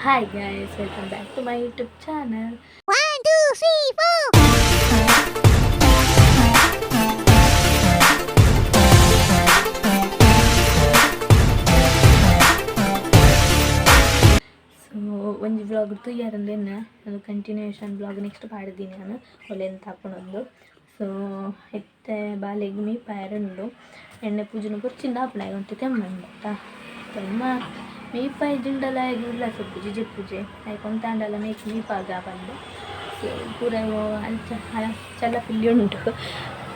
Hi guys, welcome back to my YouTube channel. 1, 2, 3, 4. So ಒಂಜಿ vlog ತೂಯರಂದೆನ್ನ ಅದು continuation vlog next ಪಾಡ್ದೀನಿ ನಾನು ಒಲೆಂತ ಹಾಕೊಂಡೊಂದು. ಸೊ ಇತ್ತೆ ಬಾಲೆಗ್ ಮೀಪಾಯರುಂಡು ಎಣ್ಣೆ ಪೂಜೆನ ಕೊರ್ಚಿಂದ ಆಪುಂಡು ಆಯ್ ತೆಮ್ಮಂಡತ್ತ ತೆಮ್ಮ ಮೀಪಾಯಿ ಜಿಂಡಲ ಇಲ್ಲ ಸೊಪ್ಪುಜಿ ಜೆಪ್ಪುಜೆ ಐಕ್ ಒಂತಾಂಡಲ ಮೇಕ್ ಮೀಪಾಗ ಪಂದ್. ಸೊ ಪೂರ ಅಂಚ ಚಲ್ಲ ಪಿಲ್ಲಿ ಉಂಟು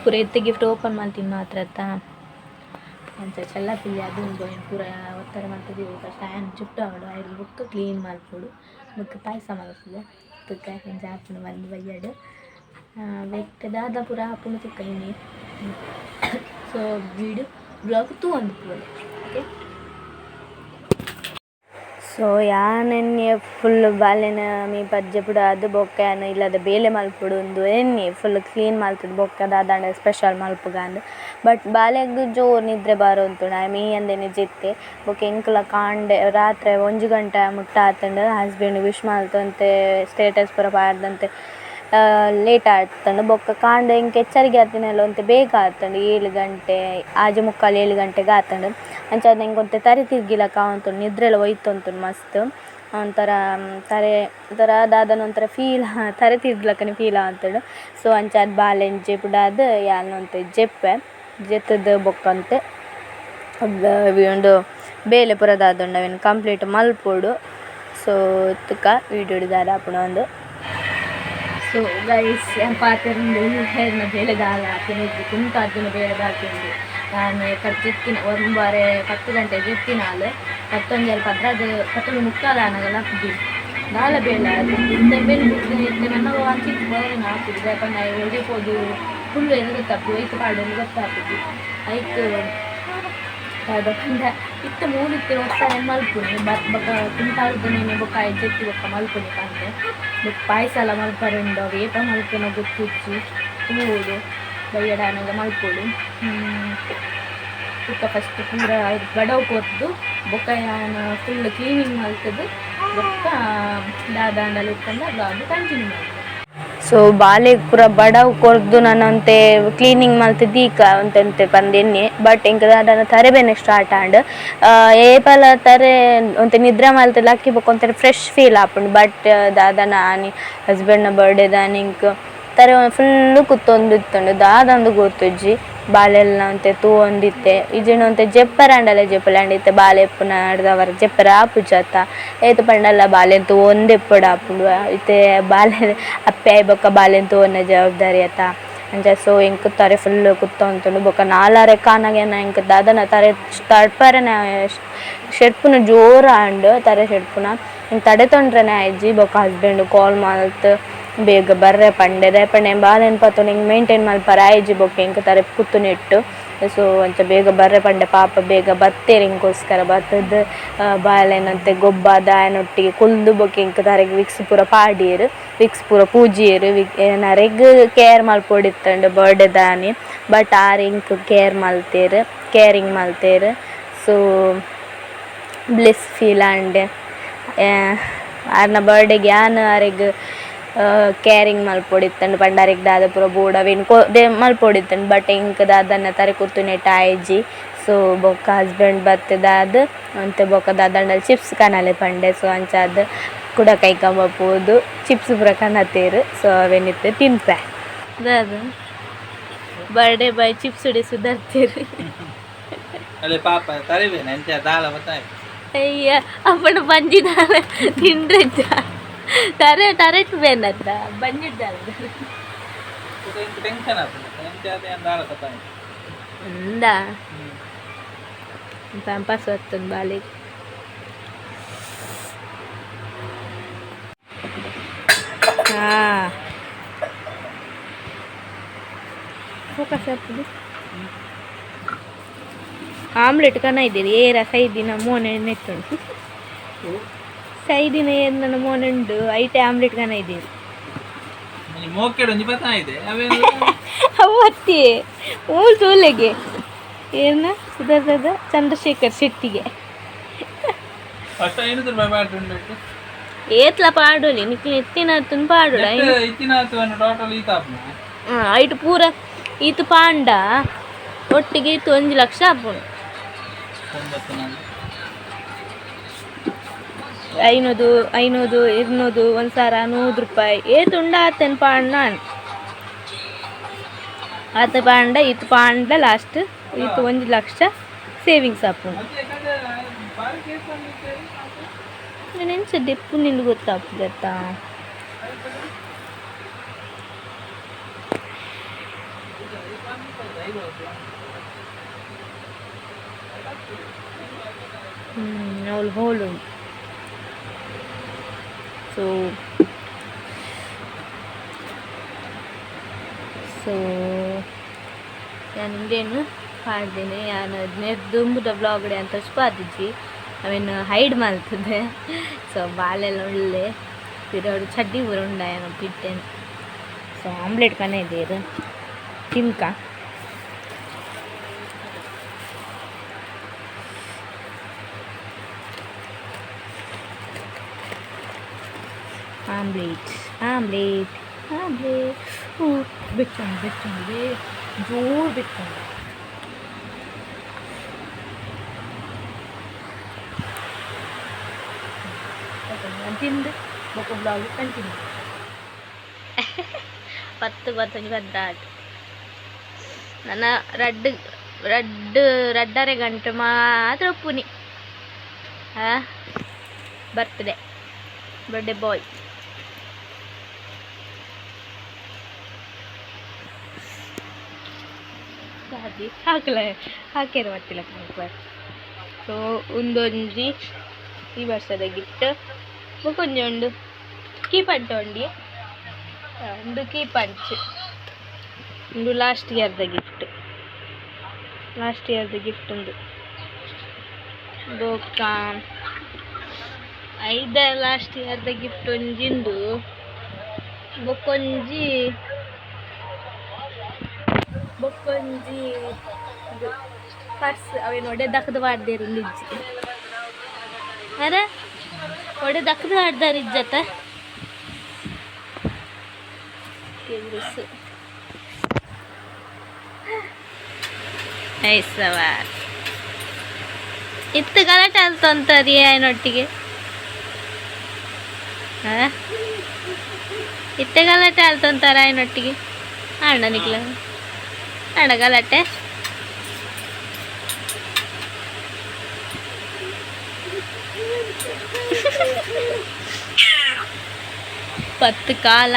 ಪೂರ ಇತ್ತೆ ಗಿಫ್ಟ್ ಓಪನ್ ಮಲ್ತಿನ ಮಾತ್ರ ಅತ್ತ ಅಂಚ ಚಲ್ಲ ಪಿಲ್ಲಿ ಅದು ಉಂಡು ಪೂರ ಒತ್ತಾರೆ ಮಲ್ತುದೀವು. ಫಸ್ಟ್ ಆಯನ್ ಚುಟ್ಟು ಆವಡು ಐಡ್ದ್ ಬೊಕ್ಕ ಕ್ಲೀನ್ ಮಲ್ಪೊಡು ಬೊಕ್ಕ ಪಾಯಸ ಮಲ್ಪುವೆ ತುಕ್ಕ ಎಂಚ ಆಪುಂಡು ಬಂದು ಬಯ್ಯಡ್ ಬೆಕ್ಟ್ ದಾದ ಪೂರ ಆಪುಂಡು ತುಕ್ಕ ಇನಿ. ಸೊ ವೀಡಿಯೋ ಬ್ಲಾಗ್ ತೂವೊಂದು ಪೋಲೆ ಓಕೆ. ಸೊ ಯಾನ್ ಎನ್ನಿಯೆ ಫುಲ್ ಬಾಲೆನ ಮೀಪಜ್ಜೆ ಪುಡಾದ್ ಬೊಕ್ಕ ಯಾನ್ ಇಲ್ಲದ ಬೇಲೆ ಮಲ್ಪೊಡು ಉಂದು ಎನ್ನಿಯೆ ಫುಲ್ ಕ್ಲೀನ್ ಮಲ್ತುದು ಬೊಕ್ಕ ದಾದಾಂಡ ಸ್ಪೆಷಲ್ ಮಲ್ಪುಗಂದ್. ಬಟ್ ಬಾಲೆಗ್ ಜೋರು ನಿದ್ರೆ ಬರೊಂತುಂಡು ಆಯೆ ಮೀಯಂದೆನೆ ಜೆತ್ತೆ. ಬೊಕ್ಕ ಎಂಕುಲ ಕಾಂಡೆ ರಾತ್ರೆ 1 ಗಂಟೆ ಮುಟ್ಟ ಆತುಂಡು. ಹಸ್ಬೆಂಡ್ ವಿಶ್ ಮಲ್ತೊಂತೆ ಸ್ಟೇಟಸ್ ಪೂರ ಪಾಡ್ದಂತೆ ಲೇಟ್ ಆತುಂಡು. ಬೊಕ್ಕ ಕಾಂಡೆ ಎಂಕ್ ಎಚ್ಚರಿಗೆ ಆತಿನೆಲ ಒಂತೆ ಬೇಗ ಆತುಂಡು, 7 ಗಂಟೆ 6:45 7 ಗಂಟೆಗೆ ಆತುಂಡು. ಅಂಚಾದ್ ಎಂಕ್ ಒಂತೆ ತರೆ ತಿರ್ಗಿಲಕ ಆವೊಂತುಂಡು, ನಿದ್ರೆಲ ಒಯ್ತೊಂತುಂಡು ಮಸ್ತ್ ಒಂಥರ ತರೆ ಒಂಥರ ದಾದನ ಒಂಥರ ಫೀಲ್ ತರೆ ತಿರ್ಗ್ಲಕನೆ ಫೀಲ್ ಆವೊಂತುಂಡು. ಸೊ ಅಂಚಾದ್ ಬಾಲೆನ್ ಜೆಪುಡಾದ್ ಯಾನ್ ಒಂತೆ ಜೆಪ್ಪೆ ಜೆತ್ತುದು ಬೊಕ್ಕ ಒಂತೆ ಉಂದು ಬೇಲೆ ಪೂರ ದಾದ ಉಂಡು ಅವೆನ್ ಕಂಪ್ಲೀಟ್ ಮಲ್ಪೊಡು. ಸೊ ತುಕ ವೀಡಿಯೋ ದಾದ ಆಪುಂಡು ಅಂದ್. ಸೊ ಗೈಸ್ ಯಾನ್ ಪಾತೆರಂದು ಹೇರ್ನ ಬೇಲೆ ದಾಲ ಆಪಿನ ಕುಂಟಾದಿನ ಬೇಲೆ ದಾಲ್ತಿಂದು. ಯಾನ್ ಜೆತ್ತಿನ ಒಂಬಾರೆ 10 ಗಂಟೆ ಜೆತ್ತಿನಾಲ್ ಪತ್ತೊಂಜಿ ಪದ್ರಾದ್ 11:45 ಆನಗಲ ಆಪುಜಿ ದಾಲ ಬೇಲೆ ಇತ್ತೆ ಬೆನ್ ಇತ್ತೆ ನನ್ನ ಅಂಚಿತ್ತು ಬರೋನ ಆಪುಜಿ ದಾಯೆ ಪಂಡ ಒಡೆ ಪೋದು ಫುಲ್ಲು ಎಲ್ಲಿ ಗೊತ್ತಾಪುಜಿ ಒಯ್ಕ್ ಪಾಡೊಂದು ಗೊತ್ತಾಪುಜಿ ಐಕ್ ದಾದ ಪಂಡ ಇತ್ತೆ ಮೂಲು ಇತ್ತೆ ಒಟ್ಟಾರೆ ಮಲ್ಪುನಿ ಬತ್ ಬೊಕ್ಕ ಕುಂಟಾರ್ದನೇನೆ ಬೊಕ್ಕ ಆಯ್ ಜೆತ್ತಿ ಬೊಕ್ಕ ಮಲ್ಪುನಿ ಪಂಡೆ. ಬೊಕ್ಕ ಪಾಯಸ ಎಲ್ಲ ಮಲ್ಪರೆ ಉಂಡು ಅವು ಏಪ ಮಲ್ಪುನ ಗೊತ್ತುಜ್ಜಿ ತೂವೊಡು ಬಯ್ಯಡ ಆನಗ ಮಲ್ಪೊಡು. ಬೊಕ್ಕ ಫಸ್ಟ್ ಪೂರ ಬಡವು ಕೊರ್ದು ಬೊಕ್ಕ ಯಾನ್ ಫುಲ್ ಕ್ಲೀನಿಂಗ್ ಮಲ್ತುದು ಬೊಕ್ಕ ದಾದಾಂಡಲ ಇತ್ತಂಡ ಬ್ಲಾಗ್ ಕಂಟಿನ್ಯೂ ಮಲ್ಪುವೆ. ಸೊ ಬಾಲೆಗ್ ಪೂರ ಬಡವು ಕೊರ್ದು ನನ್ನಂತೆ ಕ್ಲೀನಿಂಗ್ ಮಲ್ತ್ ದೀಕ ಒಂತೆ ಪಂದ್ ಎನ್ನಿಯೆ. ಬಟ್ ಎಂಕ್ ದಾದನ ತರೆ ಬೇನೆ ಸ್ಟಾರ್ಟ್ ಆಂಡ್. ಏಪಲ ತರೆ ಒಂತೆ ನಿದ್ರೆ ಮಲ್ತ್ ಲಕ್ಕಿ ಬೊಕ್ಕ ಒಂಥರ ಫ್ರೆಶ್ ಫೀಲ್ ಆಪುಂಡು. ಬಟ್ ದಾದನ ಆನಿ ಹಸ್ಬೆಂಡ್ನ ಬರ್ಡೇ ದಾನಿ ಎಂಕ್ ತರೆ ಫುಲ್ಲು ಕುತ್ತೊಂದಿತ್ತುಂಡು ದಾದಂದು ಗೊತ್ತುಜ್ಜಿ. ಬಾಲೆಲ್ನ ಒಂತೆ ತೂವೊಂದಿತ್ತೆ ಇಜ್ಜಿಂಡ ಒಂತೆ ಜೆಪ್ಪರೆ ಆಂಡಲ ಜೆಪ್ಪಲೆ ಆಂಡ ಇತ್ತೆ ಬಾಲೆ ಇಪ್ಪುನ ನಡ್ದವರ ಜೆಪ್ಪರೆ ಆಪುಜತ್ತ ಏತ್ ಪಂಡಲ ಬಾಲೆನ್ ತೂವೊಂದು ಇಪ್ಪೊಡಾಪುಂಡು. ಇತ್ತೆ ಬಾಲೆ ಅಪ್ಪೆ ಆಯಿ ಬೊಕ್ಕ ಬಾಲೆನ್ ತೂವೊನ್ನ ಜವಾಬ್ದಾರಿ ಅತ್ತ ಅಂಚ. ಸೊ ಎಂಕ್ ತರೆ ಫುಲ್ ಕುತ್ತೊಂತುಂಡು. ಬೊಕ್ಕ ನಾಲಾರೆ ಕಾನಾಗೆನ ಎಂಕ್ ದಾದನ ತರೆ ತಡ್ಪರೆನೆ ಶೆಡ್ಪುನ ಜೋರು ಆಂಡ್ ತರೆ ಶೆಡ್ಪುನ ಎಂಕ್ ತಡೆ ತೊಂಡ್ರೆನೆ ಆಯಿಜಿ. ಬೊಕ್ಕ ಹಸ್ಬೆಂಡ್ ಕಾಲ್ ಮಲ್ತ್ ಬೇಗ ಬರ್ರೆ ಪಂಡೆ ದಾಯೆ ಪಂಡ ಬಾಲೆನ್ ಪತೊಂದು ಎಂಕ್ ಮೇಂಟೈನ್ ಮಲ್ಪರೆ ಆಯಿಜಿ ಬೊಕ್ಕ ಎಂಕ್ ತರೆ ಕುತ್ತುನೆಟ್ಟು. ಸೊ ಅಂಚ ಬೇಗ ಬರ್ರೆ ಪಂಡೆ ಪಾಪ ಬೇಗ ಬತ್ತೇರ್ ಎಂಕೋಸ್ಕರ ಬತ್ತುದು ಬಾಲೆನಂತೆ ಗೊಬ್ಬಾದ ಆಯನೊಟ್ಟಿಗೆ ಕುಲ್ದು ಬೊಕ್ಕ ಎಂಕ್ ತರೆಗ್ ವಿಕ್ಸ್ ಪೂರ ಪಾಡಿಯೆರ್ ವಿಕ್ಸ್ ಪೂರ ಪೂಜಿಯೆರ್. ನರೆಗ್ ಕೇರ್ ಮಲ್ಪೊಡಿತ್ತುಂಡು ಬರ್ಡೇ ದಾನಿ ಬಟ್ ಆರ್ ಎಂಕ್ ಕೇರ್ ಮಲ್ತೇರ್ ಕೇರಿಂಗ್ ಮಲ್ತೇರ್. ಸೊ ಬ್ಲೆಸ್ ಫೀಲ್ ಆಂಡ್ ಆರ್ನ ಬರ್ಡೇಗ್ ಯಾನ್ ಆರೆಗ್ ಕೇರಿಂಗ್ ಮಲ್ಪೊಡಿತ್ತುಂಡು ಪಂಡ ಅರೆಗ್ ದಾದ ಪೂರ ಬೋಡು ಅವೆನ್ ಮಲ್ಪೊಡಿತ್ತುಂಡು. ಬಟ್ ಎಂಕ್ ದಾದನ ತರೆ ಕುತ್ತುನೆಟ್ ಆಯಿಜಿ. ಸೊ ಬೊಕ್ಕ ಹಸ್ಬೆಂಡ್ ಬತ್ತುದಾದ್ ಒಂತೆ ಬೊಕ್ಕ ದಾದಂಡಲ ಚಿಪ್ಸ್ ಕನಲೆ ಪಂಡೆ. ಸೊ ಅಂಚಾದ್ ಕುಡ ಕೈಕಂಬ ಪೋದು ಚಿಪ್ಸ್ ಪೂರ ಕನತೇರ್. ಸೊ ಅವೆನ್ ಇತ್ತೆ ತಿನ್ಪೆ. ದಾದ ಬರ್ಡೇ ಬಾಯ್ ಚಿಪ್ಸ್ ಉಡೆ ಸುಧಾರ್ತೀರ್. ಅಲ್ಲೇ ಪಾಪ ತರಿಬೇನೆ ಅಂಚ ದಾಲ ಬತ್ತಾಯ್. ಅಯ್ಯ ಅಪ್ಪಣ ಬಂಜಿ ದಾಲ ತಿಂಡ್ರೆಜ್ಜ ತರೆ ತರೆಟ್ ಬೇನತ್ತ ಬಂಜಿದ್ದಾಲ ಟೆನ್ಷನ್ ಆಪುಂಡು ಅಂಚ ದಾಲ ಬತ್ತಾಯ್. ಅಂದ ಪ್ಯಾಂಪರ್ಸ್ ಬರ್ತದೆ ಬಾಲೆಗ್. ಫೋಕಸ್ ಆಗ್ತದೆ. ಆಮ್ಲೆಟ್ ಕನ ಇದ್ದೀರಿ ಏರ ಸೈದಿನ ಮೋನೆ ನೆತ್ತುಂಡು ಸೈದಿನ ಏರ್ ನನ್ನ ಮೋನೆ ಉಂಡು ಐಟೆ ಆಮ್ಲೆಟ್ ಕನ ಇದ್ದೀರಿ. ಮೋಕೆಡ್ ಒಂಜಿ ಬತ್ತಾ ಇದೆ ಅವೇನು ಅವು ಅತ್ತಿ ಮೂರು ತೂಲೆಗೆ ಏನ ಸುಧಾರದ ಚಂದ್ರಶೇಖರ್ ಶೆಟ್ಟಿಗೆ ಫಸ್ಟ್ 500 ರೂಪಾಯಿ ಬ್ಯಾಟ್ರಿ ಉಂಟು. ಏತ್ಲ ಪಾಡೋಲಿ ನಿಕ್ಲೆ ಎತ್ತಿನ ಪಾಡೋಡ. ಇತ್ತಿನ ಟೋಟಲ್ ಈತಾಪ್ನ. ಐಟ್ ಪೂರ ಈತ್ ಪಾಂಡ ಒಟ್ಟಿಗೆ ಇತ್ತು 1 ಲಕ್ಷ ಆಪುಂಡು. 94. 500 500, 200, 1000, 100 ರೂಪಾಯಿ ಏತ್ ಉಂಡ ಆತನ್ ಪಾಂಡ ನಾನು. ಆತ ಪಾಂಡ ಇತ್ತು ಪಾಂಡ ಲಾಸ್ಟ್ ಇತ್ತು 1 ಲಕ್ಷ ಸೇವಿಂಗ್ಸ್ ಆಪುಂಡು. ಅದೇ ಕಡೆ ಬಾರಿ ಕೇಸ್. ನಾನು ಎಂಚ ದೆಪ್ಪು ನಿಂದು ಗೊತ್ತಾಗ್ತದತ್ತಾ? ಅವಳು ಹೋಲ್ ಉಂಟು. ಸೊ ಸೊ ನಾನು ಇಂದೇನು ಪಾಡ್ದೇನೆ. ಯಾನ್ ದುಂಬುದ ಬ್ಲಾಗ್ಡೆ ಅಂತ ಪಾದಿಜ್ಜಿ, ಅವೇನು ಹೈಡ್ ಮಲ್ತದೆ. ಸೊ ಬಾಲೆಲ್ಲ ಒಳ್ಳೆ ಪಿರೋಡು ಚಡ್ಡಿ ಪೂರ ಉಂಡ ಏನೋ ಪಿಟ್ಟೆನ್. ಸೊ ಆಮ್ಲೆಟ್ ಕನೆ ಇದೆ ಇದು ತಿನ್ಕ. Omelette omelette omelette. ಬೆಚ್ಚುಂಡು ಬೆಚ್ಚುಂಡು, ಜೋರು ಬೆಚ್ಚುಂಡು. ತಿಂದು ಬೊಕ್ಕ ಬ್ಲಾಗ್ ಕಂಟಿನ್ಯೂ. 10 ಪತ್ತೊಂಜಿ ಪದ್ದಾಟ್ ನನ್ನ ರಡ್ಡ್ ರಡ್ಡ್ ರಡ್ಡರೆ ಗಂಟೆ ಮಾತ್ರ ಉಪ್ಪುನಿ. ಬರ್ತ್ಡೇ ಬರ್ಡೇ ಬಾಯ್ ದಾದಿ ಹಾಕಲ ಹಾಕ್ಯಾರ ಮತ್ತಿಲ್ಲ. ಸೊ ಉಂದೊಂಜಿ ಈ ವರ್ಷದ ಗಿಫ್ಟ್. ಬೊಕೊಂಜಿ ಉಂಡು ಕೀ ಪಂಚ್ ಉಂಡಿ. ಉಂದು ಕೀ ಪಂಚ್. ಉಂದು ಲಾಸ್ಟ್ ಇಯರ್ದ ಗಿಫ್ಟ್, ಲಾಸ್ಟ್ ಇಯರ್ದ ಗಿಫ್ಟ್ ಉಂದು. ಬೊಕ್ಕ ಐದ ಲಾಸ್ಟ್ ಇಯರ್ದ ಗಿಫ್ಟ್ ಒಂಜಿಂದು. ಬೊಕ್ಕೊಂಜಿ ಬೊಕ್ಕೊಂಜಿ ಇದು ಪರ್ಸ್. ಅವೇನು ಒಡೆ ದಕ್ಕದ ಪಾಡ್ದೇರು ಇಜ್ಜಿ. ಅರೆ, ಒಡೆ ದಕ್ಕದ ಪಾಡ್ದಾರ ಇಜ್ಜತ್ತ. ಕೆಂಗುಸು ಐಸವಾರ್ ಇತ್ತು. ಗಲಾಟೆ ಅಲ್ತೊಂತರಿ ಆಯನೊಟ್ಟಿಗೆ. ಇತ್ತೆ ಗಲಾಟೆ ಅಲ್ತೊಂತಾರ ಆಯನೊಟ್ಟಿಗೆ. ಅಣ್ಣ ನಿಕ್ಲ ಅಣ್ಣ ಗಲಾಟೆ. 10 ಕಾಲ.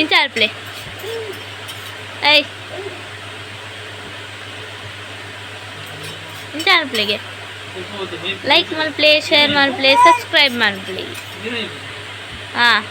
ಇಂಚ ಪ್ಲೇ I ಇಂಚ ಪ್ಲೇಗೆ. ಲೈಕ್ ಮಲ್ಪ್ಲೆ, ಶೇರ್ ಮಲ್ಪ್ಲೆ, ಸಬ್ಸ್ಕ್ರೈಬ್ ಮಲ್ಪ್ಲೆ. ಹಾಂ.